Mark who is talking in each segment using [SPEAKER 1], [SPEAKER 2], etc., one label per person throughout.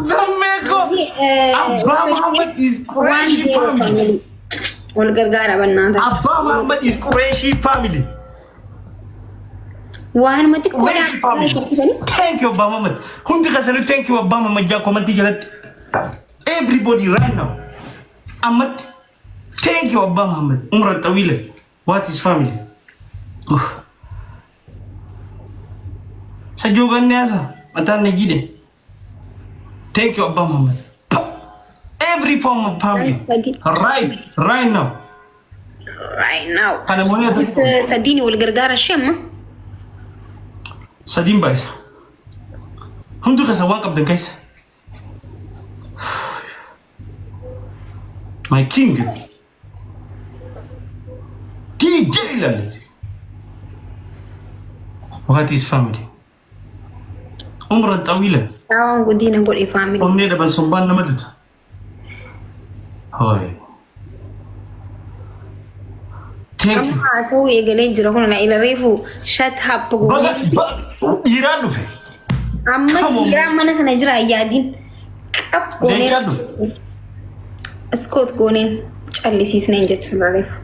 [SPEAKER 1] Zammee koo. Abbaa Muhammad is Qureshi family.
[SPEAKER 2] Wal gargaara bannaata.
[SPEAKER 1] Abbaa Muhammad is Qureshi family.
[SPEAKER 2] Waanuma
[SPEAKER 1] Qureshi family.
[SPEAKER 2] xiqqoodhaan
[SPEAKER 1] Thank you Abbaa Muhammad. Hundi keessanuu thank you Abbaa Muhammad jaa komantii jalatti. Everybody right now. Ammatti. Thank you Abbaa Muhammad. Umran xawiila. What is family? Uff. Sajoo ganni haasa. Mataan na jide. Thank you Abbaa Muhammad. Every form of family. Right, right now.
[SPEAKER 2] Right now.
[SPEAKER 1] Kana moonee
[SPEAKER 2] Sadiin wal gargaara ishee amma.
[SPEAKER 1] Sadiin baay'isa. Hundi keessa waan qabdan keessa. My king. DJ ilaallate. What is family? Umran xawiila.
[SPEAKER 2] Saawwan guddina godhe family.
[SPEAKER 1] Onnee dhaban sombaan nama duta. Hooy. Thank you.
[SPEAKER 2] Amma haasawuu eegalee jira kun na ila reefu shut up
[SPEAKER 1] Baga
[SPEAKER 2] goonee.
[SPEAKER 1] dhiiraan dhufe.
[SPEAKER 2] Ammas
[SPEAKER 1] Come on.
[SPEAKER 2] dhiiraan mana sana jira yaadin. Qab goonee.
[SPEAKER 1] Leencaan dhufe.
[SPEAKER 2] Iskoot gooneen callisiisneen jechuudha reefu.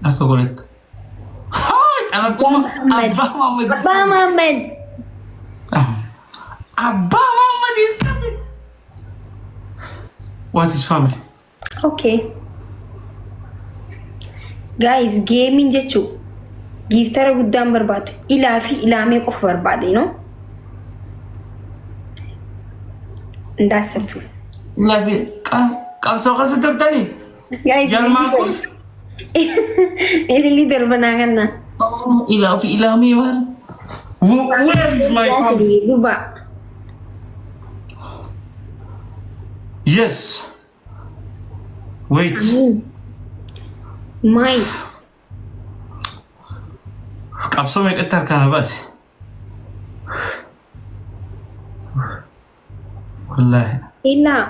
[SPEAKER 1] Akka godhetta. Haay xalaqquma Abbaa Muhammad.
[SPEAKER 2] Abbaa Muhammad.
[SPEAKER 1] Abbaa Muhammad is coming. What is family?
[SPEAKER 2] Okay. Guys, gameiin jechuun giiftara guddaan barbaadu ilaa fi ilaamee qofa barbaade, no? Ndaasabtu.
[SPEAKER 1] Lafi qabsoo keessa turtanii?
[SPEAKER 2] Guys,
[SPEAKER 1] Jarmaan kun
[SPEAKER 2] ililii darbanaa kanna.
[SPEAKER 1] Ilaa fi ilaamee maal? Where is my family?
[SPEAKER 2] Duba.
[SPEAKER 1] Yes. Wait.
[SPEAKER 2] My.
[SPEAKER 1] Qabsoo meeqatti harkaan na baase? Wallaahi.
[SPEAKER 2] Ilaa.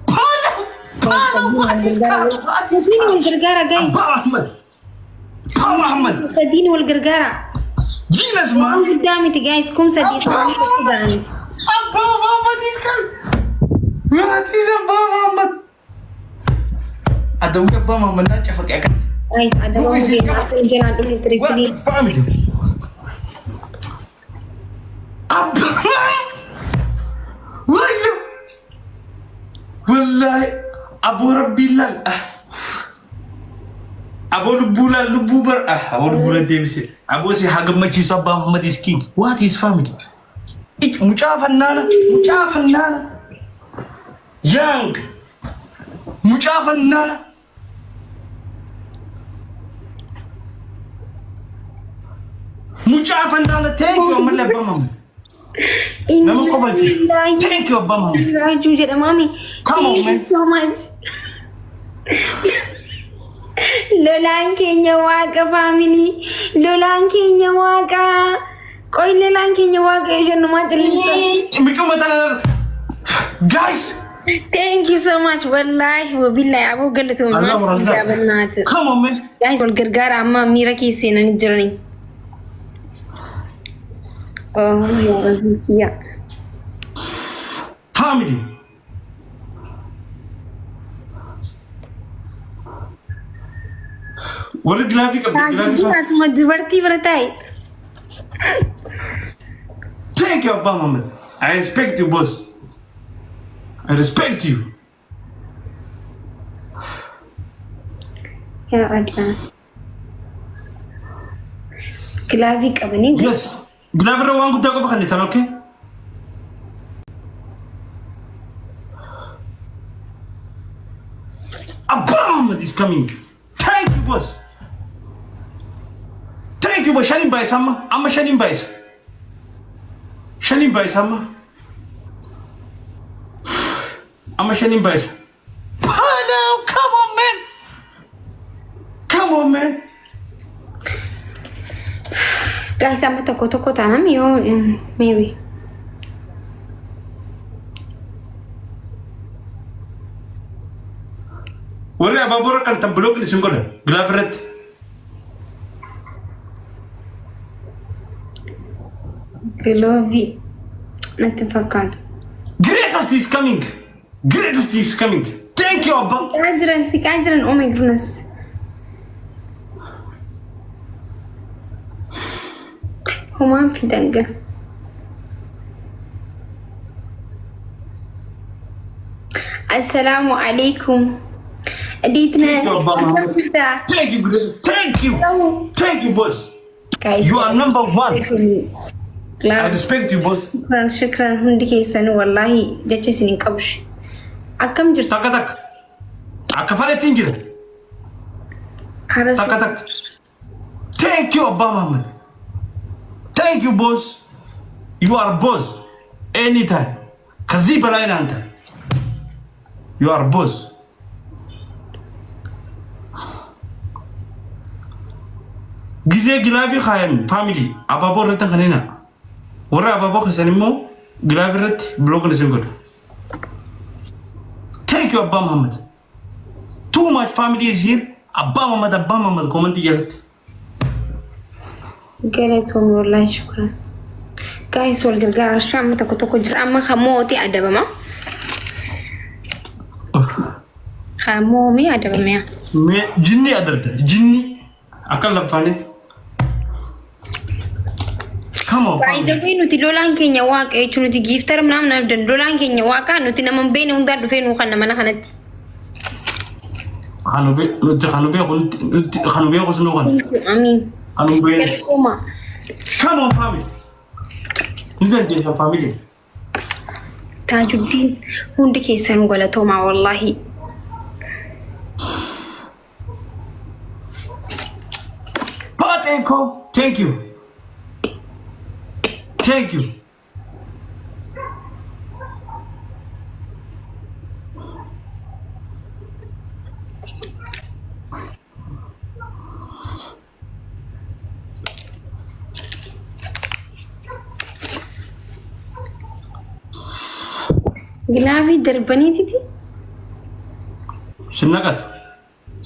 [SPEAKER 1] Paala! Paala! What is car? What is
[SPEAKER 2] Sadiin
[SPEAKER 1] car?
[SPEAKER 2] wal gargaara, guys.
[SPEAKER 1] Abbaa Ahmad. Abbaa Ahmad.
[SPEAKER 2] Sadiin wal gargaara.
[SPEAKER 1] Genius man.
[SPEAKER 2] Waan guddaa miti, guys. 3000 ta'anii tokko ga'anii.
[SPEAKER 1] Abbaa Muhammad is coming. What is Abbaa Muhammad? Adawwi Abbaa Muhammad naa cafaqe akkatti.
[SPEAKER 2] Guys, adaba hundee akka jalaan dhufne
[SPEAKER 1] What
[SPEAKER 2] triple.
[SPEAKER 1] is family? Abbaa Wayyo! Wallaahi aboo rabbii laal. Aboo lubbuu laal lubbuu bar. Aboo lubbuu laal deebise. Aboo si haa gammachiisu Abbaa Muhammad is king. What is family? Mucaa fannaana mucaa fannaana. Young mucaa fannaana. Mucaa fannaana, thank you ammallee Abbaa Muhammad. Nama kofalchiisu. Thank you Abbaa Muhammad.
[SPEAKER 2] Raajuu jedhamaami.
[SPEAKER 1] Come on,
[SPEAKER 2] Thank you
[SPEAKER 1] man.
[SPEAKER 2] so much. Lolaan keenya waaqa, family. Lolaan keenya waaqa. Qoy, lolaan keenya waaqa yoo jennu maal callista?
[SPEAKER 1] Mucuu mataa guys.
[SPEAKER 2] Thank you so much. Wallahi wabillahi aboo galatoomii.
[SPEAKER 1] Allah Razak.
[SPEAKER 2] Jaabannaati.
[SPEAKER 1] Come on, man.
[SPEAKER 2] Guys, wal gargaara, amma miira keessa seenanii jiranii. Oh, yaa Rabbi kiyya.
[SPEAKER 1] Family. Warri glove qabdi glove
[SPEAKER 2] Taajjabbiin
[SPEAKER 1] qabdi.
[SPEAKER 2] asuma dubartii bira taa'e.
[SPEAKER 1] Thank you, Abbaa Muhammad. I respect you, boss. I respect you.
[SPEAKER 2] Yaa Allah. Glove qabanii.
[SPEAKER 1] Yes. Glove irra waan guddaa qofa kan tan, okay? Abbaa Muhammad is coming. Thank you, boss. Thank you, boss. Shaniin baay'isa amma. Amma shaniin baay'isa. Shaniin baay'isa amma. Amma shaniin baay'isa. Hello, come on, man. Come on, man.
[SPEAKER 2] Guys, amma tokko tokko taanam yoo maybe.
[SPEAKER 1] Warri abaaboo rakkantan block isin godha. Glove irratti.
[SPEAKER 2] Glove natti hin fakkaatu.
[SPEAKER 1] Greatest is coming. Greatest is coming. Thank you, Abba.
[SPEAKER 2] Siqaa jiran, siqaa jiran. Oh my goodness. Homaan fidan gaa. Assalaamu alaikum. እንዴት ነህ?
[SPEAKER 1] Thank you, Abba.
[SPEAKER 2] Akkam jirta?
[SPEAKER 1] Thank you, greatest. Thank you. Thank you, boss.
[SPEAKER 2] Guys,
[SPEAKER 1] You are number one. I respect you, boss.
[SPEAKER 2] Shukran, shukran. Hundi keessanuu wallaahi jecha isin hin qabu. Akkam jirtu?
[SPEAKER 1] Takka takka. Akka fadhetti hin jira.
[SPEAKER 2] Hara.
[SPEAKER 1] Takka takka. Thank you, Abba Muhammad. Thank you, boss. You are boss. Anytime. ከዚህ በላይ ነህ አንተ። You are boss. Gizee glove kaayan, family, abaaboo irratti kanina. Warra abaaboo keessan immoo glove irratti block isin godha. Thank you, Abbaa Muhammad. Too much family is here. Abbaa Muhammad, Abbaa Muhammad comment jalatti.
[SPEAKER 2] Galatoomi wallaahi, shukran. Guys, wal gargaara. Amma tokko tokko jira. Amma kan mootii adabama. Kan moomii adabame.
[SPEAKER 1] Mee jinni adabda jinni akka laffaanii. Come on, family.
[SPEAKER 2] Baay'ee nuti lolaan keenya waaqa jechuun nuti gifter ምናምን abdan, lolaan keenya waaqa. Nuti nama hin beekne hundaan dhufee nuu kan mana kanatti.
[SPEAKER 1] Kanu nuti kanu beeku, nuti kanu beeku sunu kan.
[SPEAKER 2] Thank you, amiin.
[SPEAKER 1] Kanu beeku.
[SPEAKER 2] Galatooma.
[SPEAKER 1] Come on, family. Ni dandeessa, family.
[SPEAKER 2] Taajuddiin, hundi keessanuu galatoomaa wallaahi.
[SPEAKER 1] Faaxeen koo, thank you. Thank you.
[SPEAKER 2] Glove darbaniititi.
[SPEAKER 1] Sin naqatu.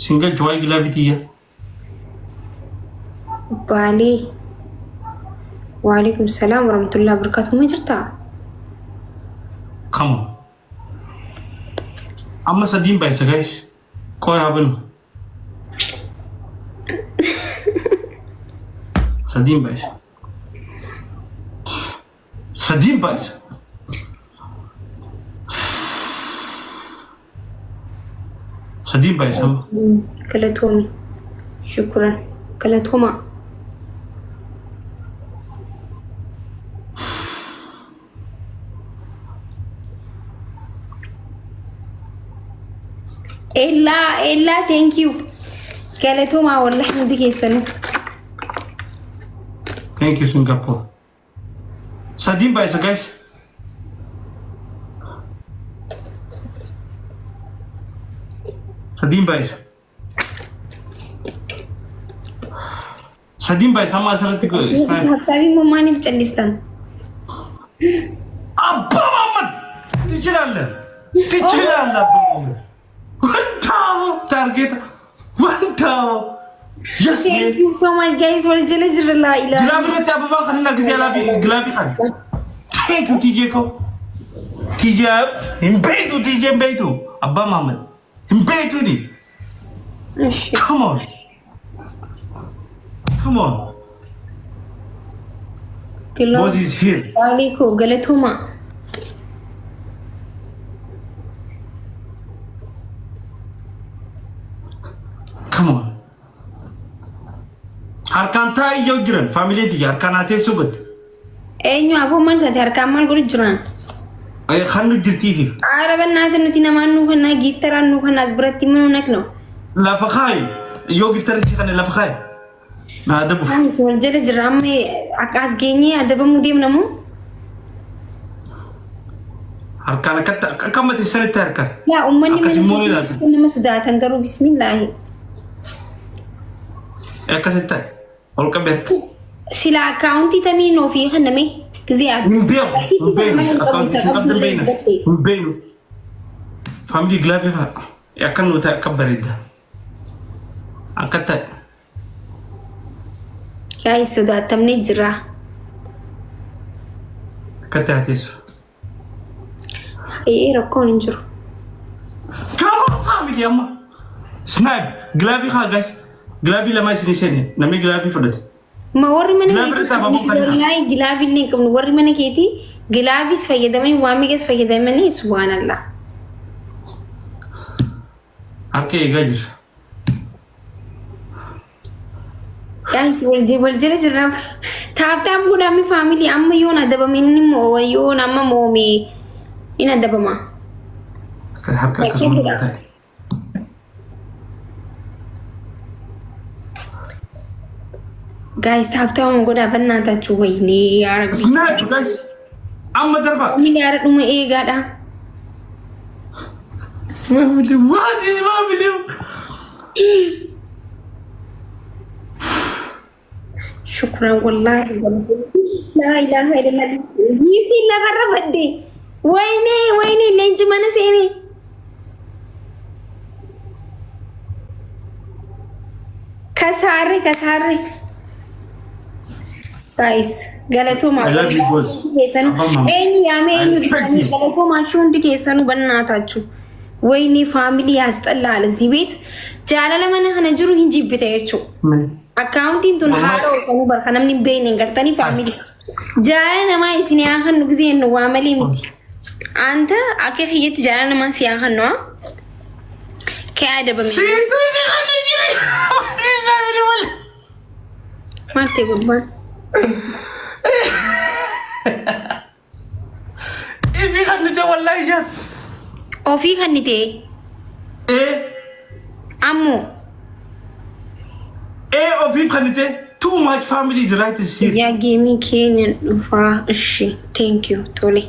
[SPEAKER 1] Sin galchu waa'ee glove tiyya.
[SPEAKER 2] Baalee. Waalaikum salaam warahmatullahi wabarakatuh. Ma jirtaa?
[SPEAKER 1] Come on. Amma sadiin baay'isa, guys. Qoy haa banu. Sadiin baay'isa. Sadiin baay'isa. Sadiin baay'isa amma.
[SPEAKER 2] Galatoomi. Shukran. Galatooma. Ellaa, Ellaa, thank you. Galatoomaa wallahi hundi keessanuu.
[SPEAKER 1] Thank you, Singapore. Sadiin baay'isa, guys. Sadiin baay'isa. Sadiin baay'isa amma asirratti snipe.
[SPEAKER 2] Hassaabii immoo maaliif callistan?
[SPEAKER 1] Abbaa Muhammad! ትችላለህ፣ ትችላለህ። አባ መሐመድ ወንታው target ወንታው yes.
[SPEAKER 2] Thank you so much, guys. Wal jala jirra, laa ilaaha.
[SPEAKER 1] Glove irratti ababaa kanina ጊዜ ላፊ glove kan. Thank you, TJ ko. TJ hin beektu, TJ hin beektu. Abbaa Muhammad hin beektu ni.
[SPEAKER 2] እሺ.
[SPEAKER 1] Come on. Come on. Boss is here.
[SPEAKER 2] Baalee koo, galatooma.
[SPEAKER 1] Come on. Harkaan taa'ii yoo jiran family tiyya harkaan haa teessoo godhe.
[SPEAKER 2] Eenyu aboo, maal taate? Harkaan maal godhu jiran?
[SPEAKER 1] Kan nu jirtiifiif.
[SPEAKER 2] Aara bannaati, nuti namaan nuu kannaa, gifteraan nuu kannaa, as biratti immoo naqno.
[SPEAKER 1] Lafa kaayi. Yoo gifterri si kanne lafa kaayi. Na adabuuf.
[SPEAKER 2] Anis wal jala jirra, amma akka as geenyee adabamuu deemna moo?
[SPEAKER 1] Harkaan akkatti akka amma teessanitti harkaan.
[SPEAKER 2] Yaa uummanni
[SPEAKER 1] Akkas immoo ni
[SPEAKER 2] mana
[SPEAKER 1] ilaaltu.
[SPEAKER 2] keessatti nama sodaatan garuu bismillaahi.
[SPEAKER 1] Akkasitti ta'i. Ol qabee harka.
[SPEAKER 2] Sila account tamiin ofii kenname gisee ati.
[SPEAKER 1] Hin beeku. Hin beeknu. Account isin qabdan beekna. Hin beeknu. Family, glove haa. Akka nu ta'e akka bareedda. Akka ta'e.
[SPEAKER 2] Yaa sodaatamne jira.
[SPEAKER 1] Akka ta'e teessu.
[SPEAKER 2] Ee, rakkoon hin jiru.
[SPEAKER 1] Come on, family, amma. Snipe glove haa guys. Glove lama isin seene, namni glove fudhate.
[SPEAKER 2] Ma warri mana
[SPEAKER 1] Glove irratti abaaboo kan
[SPEAKER 2] keetii glove illee hin qabnu. Warri mana keetii gloveis fayyadamanii, waan meeqas fayyadamanii, subhaanallah.
[SPEAKER 1] Harka eegaa jira.
[SPEAKER 2] Guys, wal jala jirra. Tap tap godhame, family. Amma yoon adabame, inni immoo yoon amma moome in adabama.
[SPEAKER 1] Akkas harka akkasuma ta'e.
[SPEAKER 2] Guys, tap tap godhaa bannaa taachuu wayinee yaa Rabbi.
[SPEAKER 1] Snipe, guys. Amma darba.
[SPEAKER 2] Family, haara dhuma eegaadha.
[SPEAKER 1] Family, what is family?
[SPEAKER 2] Shukran wallahi. Laa ilaaha illallah. Giiftiin lafarra badde. Wayinee, wayinee, leenci mana seenee. Kasaarre, kasaarre. Guys, galatoomaa.
[SPEAKER 1] I love you both.
[SPEAKER 2] Keessanuu
[SPEAKER 1] Abbaan mama.
[SPEAKER 2] eenyu yaamee
[SPEAKER 1] I
[SPEAKER 2] eenyu
[SPEAKER 1] respect you.
[SPEAKER 2] galatoomaa hundi keessanuu bannaataችሁ. ወይኔ family ያስጠላል። እዚህ ቤት jaalala mana kana jiru hin jibbite jechuudha. Akkaawuntiin tun haala oolfanuu barka namni hin beekne hin gartanii, family. Jaalala namaa isin haa kennu gisee nu waa malee miti. Anta akka kiyyatti jaalala namaa si haa kennu haa. Kee adabame.
[SPEAKER 1] Siituu fi kan jira. What is family wal?
[SPEAKER 2] Maal ta'e gurbaan?
[SPEAKER 1] Ifi kan nuti wallahi jaan.
[SPEAKER 2] Ofii kan ni ta'e
[SPEAKER 1] Ee.
[SPEAKER 2] Ammoo
[SPEAKER 1] Ee, ofiif kan ta'e. Too much family is right is here.
[SPEAKER 2] Guyyaa game keenya dhufaa. Ishi, thank you, tole.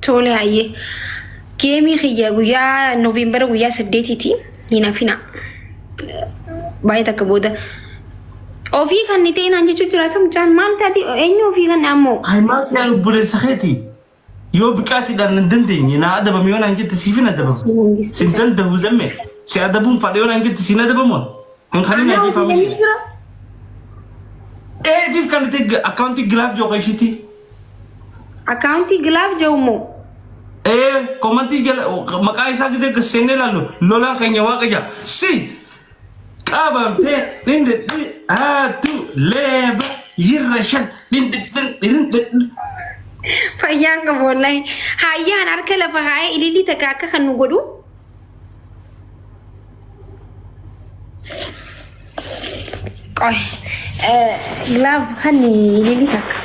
[SPEAKER 2] Tole, hayyee. Game kiyya guyyaa Noovembara guyyaa 8tiiti. Hin hafina. Baay'ee takka booda. Ofii kan ni ta'e naan jechuu jira isa mucaan maal taate, eenyu ofii kan ammoo.
[SPEAKER 1] Hayimaat yaa obboleessa keeti. Yoo biqaatiidhaan hin dandeenye naa adabame yoo naan jette siifin adabama. Sin danda'u zamme si adabuun fadhe yoo naan jette siin adabamu. Hin kanin
[SPEAKER 2] Anaa
[SPEAKER 1] ajii
[SPEAKER 2] ofii
[SPEAKER 1] family.
[SPEAKER 2] kan jira.
[SPEAKER 1] Ee, ifiif kan ta'e akkaawuntii glove joo ishiiti.
[SPEAKER 2] Akkaawuntii glove jedhu immoo.
[SPEAKER 1] Ee, commentii jala maqaa isaa gisee seennee ilaallu lolaan keenya waaqa jaa. Si qabamtee dhindhidhi haatu leeba yirra shan dhindhidhin dhindhidhin.
[SPEAKER 2] Fayyaan qabu wallahi. Hayyaan harka lafa haa'ee ililii takka akka kan nu godhu. Qoy. Glove kan ililii takka.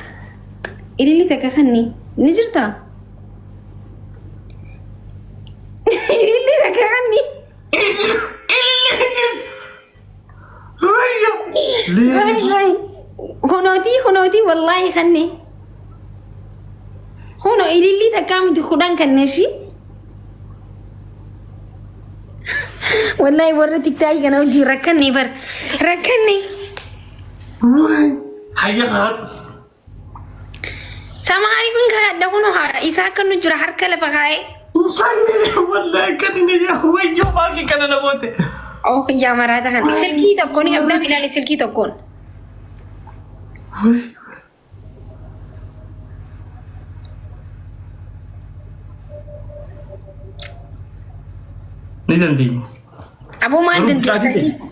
[SPEAKER 2] Ililii takka kan ni jirta? Ililii takka kan ni.
[SPEAKER 1] Leeba.
[SPEAKER 2] Kunootii, kunootii, wallahi kanni. Kuno ililii takkaa miti, 10 kanneeshi. Wallahi warra TikTokii kana hojii rakkanne bar rakkanne.
[SPEAKER 1] Hayya haadhu.
[SPEAKER 2] Samaariifin kaadha kuno isaa akka nu jira harka lafa kaa'ee.
[SPEAKER 1] Kanni wallahi kan inni wayyoo baakii kana na goote.
[SPEAKER 2] Oh, yaa maraata kana. Silkii tokkoon ni qabdaa, ilaali silkii tokkoon.
[SPEAKER 1] Ni dandeenya.
[SPEAKER 2] Aboo, maal
[SPEAKER 1] Garuu biqaatii
[SPEAKER 2] dandeessa?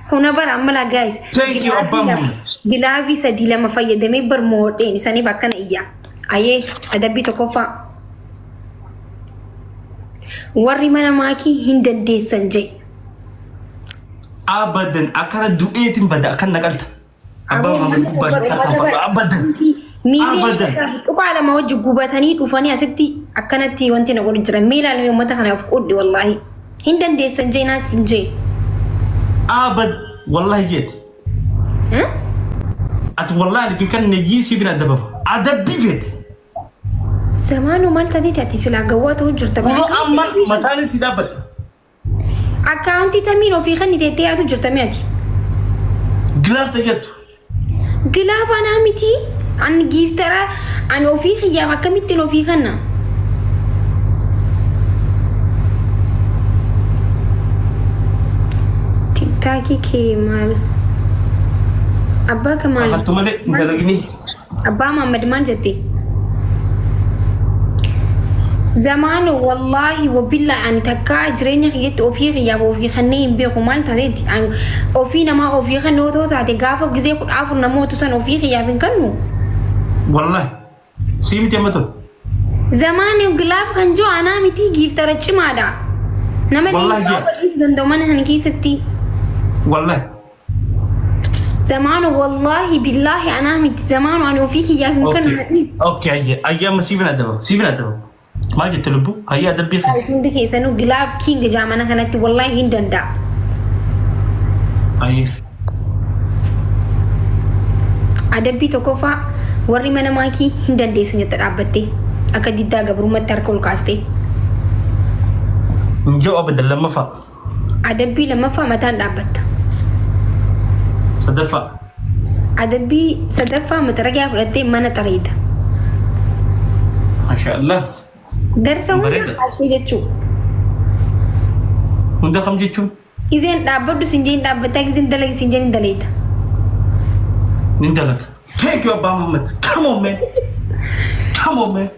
[SPEAKER 2] Kuna bara amma laa, guys.
[SPEAKER 1] Thank you, abbaan Muhammad.
[SPEAKER 2] Glove sadii lama fayyadamee bar moodheen isaniif akkana iyya. Ayee, adabbii tokkoffaa. Warri mana maakii hin dandeessan jee.
[SPEAKER 1] Abadan akkana du'eetiin bada akkan naqalta. Abbaa Muhammad gubbaa isa tarkaanfadhu abadan.
[SPEAKER 2] Miiliyoona
[SPEAKER 1] Abadan.
[SPEAKER 2] 2.2 wajji gubatanii dhufanii asitti akkanatti wanti na godhu jira. Mee ilaalame uummata kana of qudhi wallaahi. Hin dandeessan jee naas hin jee.
[SPEAKER 1] Abad wallahi jeeti. Ati wallahi ani kan nejii siif hin adabama. Adabbii feete.
[SPEAKER 2] Zamaanuu maal taateeti ati silaa gawwaa ta'uu jirta.
[SPEAKER 1] Kunoo amma mataan si dhaabbate.
[SPEAKER 2] Akkaawuntii tamiin ofii kan teettee yaatu jirta mi'ati.
[SPEAKER 1] Glove ta'ettu.
[SPEAKER 2] Glove anaa miti. Ani giiftara ani ofii kiyyaaf akkamittiin ofii kanna. TikTokii kee maal? Abbaa kamaal.
[SPEAKER 1] Kafaltu malee hin dalagni.
[SPEAKER 2] Abbaa Muhammad maal jette? Zamaano wallaahi wabillaa ani takkaa jireenya kiyyatti ofii kiyyaaf ofii kannee hin beeku maal taateetti ani ofii namaa ofii kan otoo taate gaafa gizee 14 namootu san ofii kiyyaaf hin kannu.
[SPEAKER 1] Wallahi. Sii miti amma tun.
[SPEAKER 2] Zamaani glove kan jiru anaa miti giiftara cimaadha. Nama
[SPEAKER 1] Wallahi
[SPEAKER 2] leencaa
[SPEAKER 1] jee.
[SPEAKER 2] barsiisuu danda'u mana kana keessatti.
[SPEAKER 1] Wallahi.
[SPEAKER 2] Zamaano wallaahi billaahi anaa miti zamaano ani ofii kiyyaaf hin
[SPEAKER 1] Okay.
[SPEAKER 2] kannu nadhiis.
[SPEAKER 1] Okay, ayyee. Ayyee amma siifin adaba. Siifin adaba. Maal jette lubbu? Ayyee adabbii kee.
[SPEAKER 2] Hundi keessanuu glove king jaa mana kanatti wallaahi hin danda'a.
[SPEAKER 1] Ayyee.
[SPEAKER 2] Adabbii tokkoffaa warri mana maakii hin dandeessan jette dhaabbattee akka diddaa gabrummaatti harka ol kaastee.
[SPEAKER 1] Hin jiru abadan lammaffaa.
[SPEAKER 2] Adabbii lammaffaa mataan dhaabbatta.
[SPEAKER 1] Sadaffaa.
[SPEAKER 2] Adabbii sadaffaa mataragaa fudhattee mana xareeta.
[SPEAKER 1] Masha Allah.
[SPEAKER 2] Darsa hunda
[SPEAKER 1] Bareeda.
[SPEAKER 2] kaastee jechuudha.
[SPEAKER 1] Hunda kam jechuun?
[SPEAKER 2] Gizeen dhaabbadhu sin jeen dhaabbattaa gizeen dalagi sin jeen hin daleeta.
[SPEAKER 1] Nin dalaga. Thank you Abbaa Muhammad. Come on man. Come on man.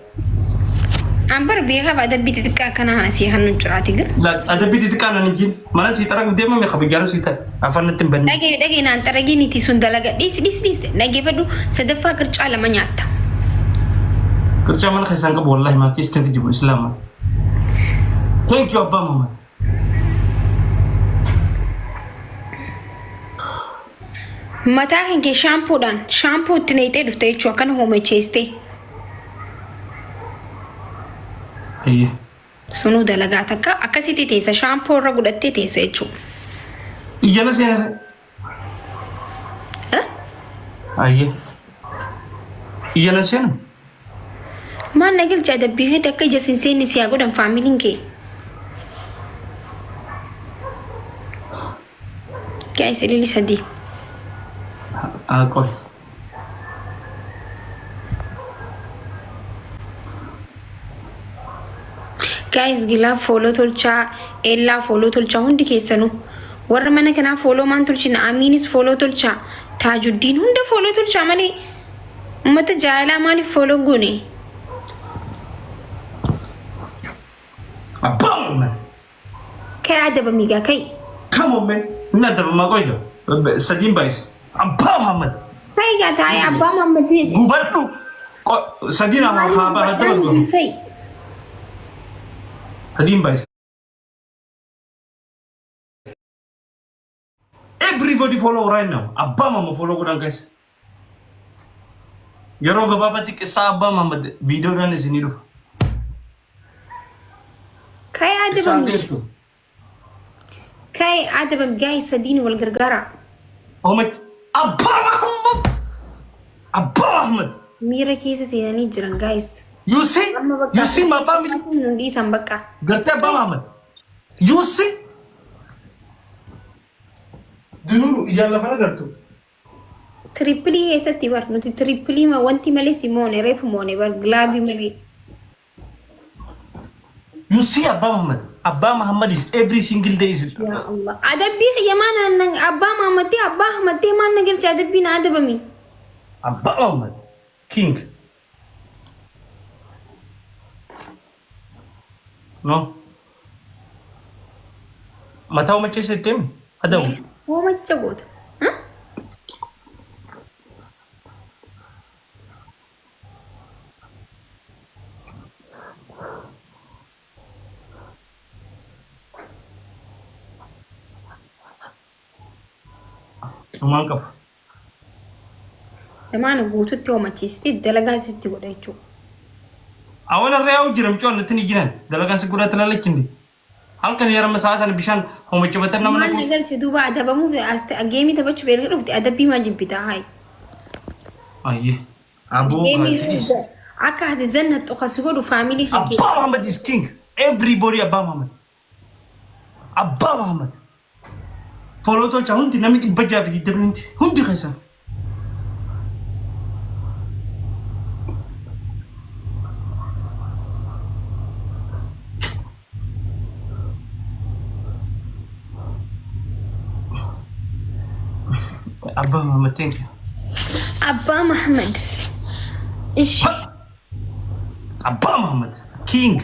[SPEAKER 2] An bara beekaa adabbii xixiqqaa akkanaa kana sii kan nun ciraati gir.
[SPEAKER 1] Adabbii xixiqqaa nan hin mana sii xarag deemame kabajaan sii ta'e afaan natti hin banne.
[SPEAKER 2] Dhagee dhagee naan xaragii niti sun dalaga dhiis dhiis dhiis dhageeffadhu sadaffaa qircaa lama nyaatta.
[SPEAKER 1] Qircaa mana keessaan qabu wallahi maa keessatti hin kijibu islaama. Thank you Abbaa Muhammad.
[SPEAKER 2] Mataa kan kee shaampoodhaan shaampoo itti naqxee dhufte jechuun akkana hoomacheestee.
[SPEAKER 1] Ayyee.
[SPEAKER 2] Sunuu dalagaa takka akkasitti teessa shaampoo irra godhattee teessa jechuudha.
[SPEAKER 1] Ijjana seenaa.
[SPEAKER 2] Eh?
[SPEAKER 1] Ayyee. Ijjana seenaa.
[SPEAKER 2] Maal na galcha adabbii keetti akka ija sin seenne si haa godhan faamiliin kee. Guys, ilili sadii.
[SPEAKER 1] Haa qoy.
[SPEAKER 2] Guys, gilaa follow tolchaa, ellaa follow tolchaa hundi keessanuu. Warra mana kanaa follow maan tolchina, Amiinis follow tolchaa, Taajuddiin hunda follow tolchaa malee. Uummata jaalalaa maaliif follow goone?
[SPEAKER 1] Abbaa Muhammad.
[SPEAKER 2] Kai adabami gaa kai.
[SPEAKER 1] Come on man. Inni adabamaa qoy gaa. Sadiin baay'ise. Abbaa Muhammad.
[SPEAKER 2] Kai gaa taa'ee abbaa Muhammad.
[SPEAKER 1] Gubadhu. Sadiin haa haa haa dabaltu.
[SPEAKER 2] Kai.
[SPEAKER 1] Sadiin baay'ise. Everybody follow right now. Abbaa Muhammad follow godhan guys. Yeroo gabaabaatti qissaa Abbaa Muhammad viidiyoodhaan isinii dhufa.
[SPEAKER 2] Kai
[SPEAKER 1] Qissaan
[SPEAKER 2] adabami.
[SPEAKER 1] dheertu.
[SPEAKER 2] Kai adabami guys sadiin wal gargaara.
[SPEAKER 1] Oh my Abbaa Muhammad. Abbaa Muhammad.
[SPEAKER 2] Miira keessa seenanii jiran guys.
[SPEAKER 1] You see?
[SPEAKER 2] Amma bakka.
[SPEAKER 1] You see my family?
[SPEAKER 2] Nu dhiisan bakka.
[SPEAKER 1] Gartee Abbaa Muhammad. You see? Dunuru ijaan lafa agartu.
[SPEAKER 2] Triple eessatti bar nuti triple ma wanti malee si moone reefu moone bar glove malee.
[SPEAKER 1] You see Abbaa Muhammad. Abbaa Muhammad is every single day is
[SPEAKER 2] Yaa Allah. Adabbii kiyya maal na abbaa Muhammadii abbaa Ahmaddee maal na galche adabbii na adabami.
[SPEAKER 1] Abbaa Muhammad. King. No. Mataa umacheessa itti himi. Adabu.
[SPEAKER 2] Hoomacha goota.
[SPEAKER 1] Dhumaan qaba.
[SPEAKER 2] Zamaana guututti hoomachiistee dalagaa sitti godha jechuudha.
[SPEAKER 1] Awwan irra yaa'u jira mucaan natti ni jiran dalagaan si godhaa tilaalachinde. Halkan yeroo sa'a sana bishaan hoomachifatan nama
[SPEAKER 2] Maal
[SPEAKER 1] naqu.
[SPEAKER 2] na galche duuba adabamuuf as game taphachuuf erga dhufte adabbii maal jibbitaa hayi.
[SPEAKER 1] Ayyee. Aboo
[SPEAKER 2] Geemii
[SPEAKER 1] kaatiis.
[SPEAKER 2] akka ati zannattu kan si godhu family kan kee.
[SPEAKER 1] Abbaa Muhammad is king. Everybody Abbaa Muhammad. Abbaa Muhammad. Follow tolcha hundi namni 620 hundi hundi keessan. Abbaa Muhammad thank you.
[SPEAKER 2] Abbaa Muhammad. Ishi.
[SPEAKER 1] Abbaa Muhammad king.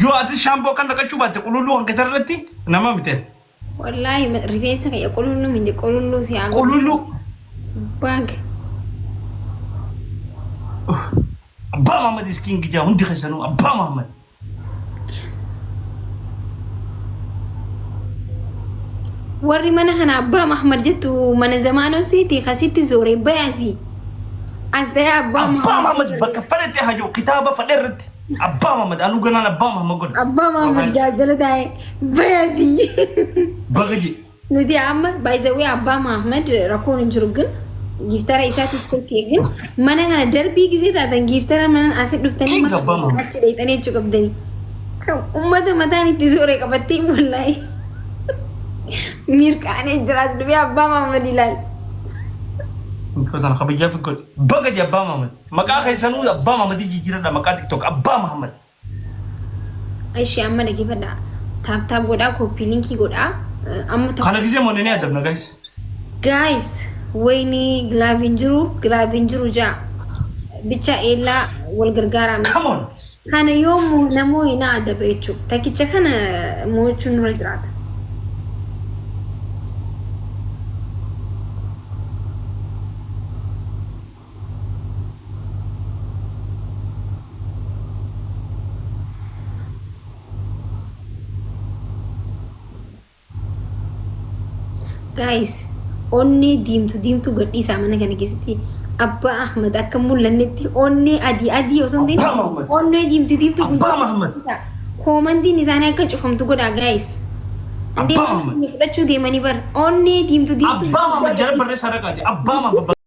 [SPEAKER 1] Yoo ati shampoo kan naqachuu baatte qululluu kan keessa irratti nama mite.
[SPEAKER 2] Wallaahi rifeensa kiyya qululluu miti qululluu si haa godhu.
[SPEAKER 1] Qululluu.
[SPEAKER 2] Baga.
[SPEAKER 1] Abbaa Muhammad is king jaa hundi keessanuu Abbaa Muhammad.
[SPEAKER 2] Warri mana kana Abbaa Mahmad jettu mana zamaanoo siiti kasitti zooree bayaasi. As ta'ee Abbaa
[SPEAKER 1] Abbaa Muhammad bakka fedhetti haa jiru kitaaba fedhe irratti Abbaa Muhammad anuu ganaan Abbaa Muhammad godha.
[SPEAKER 2] Abbaa Mahmad jaajala taa'ee bayaasi.
[SPEAKER 1] Baga je.
[SPEAKER 2] Nuti amma by the way Abbaa Mahmad rakkoon hin jiru ግን giiftara isaatiif tolchee ግን mana kana darbii gisee taatan giiftara mana asi dhuftanii
[SPEAKER 1] King Abbaa Mahmad.
[SPEAKER 2] achi dheeyxanii jechuu qabdanii. Kan ummata mataan itti zoore qabattee wallaahi. Mirqaanee jiraas dhufee Abbaa Mahmad ilaal.
[SPEAKER 1] Mucootaan kabajaa fi godhe. Baga je Abbaa Muhammad. Maqaa keessanuu Abbaa Muhammad jijjiiradha maqaa TikTok Abbaa Muhammad.
[SPEAKER 2] Ishee amma dhaggeeffadhaa. Tap tap godhaa copy link godhaa. Amma tokko.
[SPEAKER 1] Kana gisee moonee ni adabna guys.
[SPEAKER 2] Guys, wayni glove hin jiru, glove hin jiru jaa. Bicha eelaa wal gargaaraa.
[SPEAKER 1] Come on.
[SPEAKER 2] Kana yoo namoo na adaba jechuudha. Takkicha kana mo'achuun nurra jiraata. Guys, onnee diimtuu diimtuu gadhiisaa mana kana keessatti Abbaa Ahmad akka mul'annetti onnee adii adii osoo hin
[SPEAKER 1] Abbaa
[SPEAKER 2] ta'in
[SPEAKER 1] Muhammad.
[SPEAKER 2] onnee diimtuu diimtuu
[SPEAKER 1] Abbaa Muhammad.
[SPEAKER 2] Koomantiin isaanii akka cufamtu godhaa guys. Andee
[SPEAKER 1] Abbaa Muhammad.
[SPEAKER 2] fudhachuu deemanii bara onnee diimtuu diimtuu.
[SPEAKER 1] Abbaa Muhammad jala barreessaa dhaqaati. Abbaa Muhammad.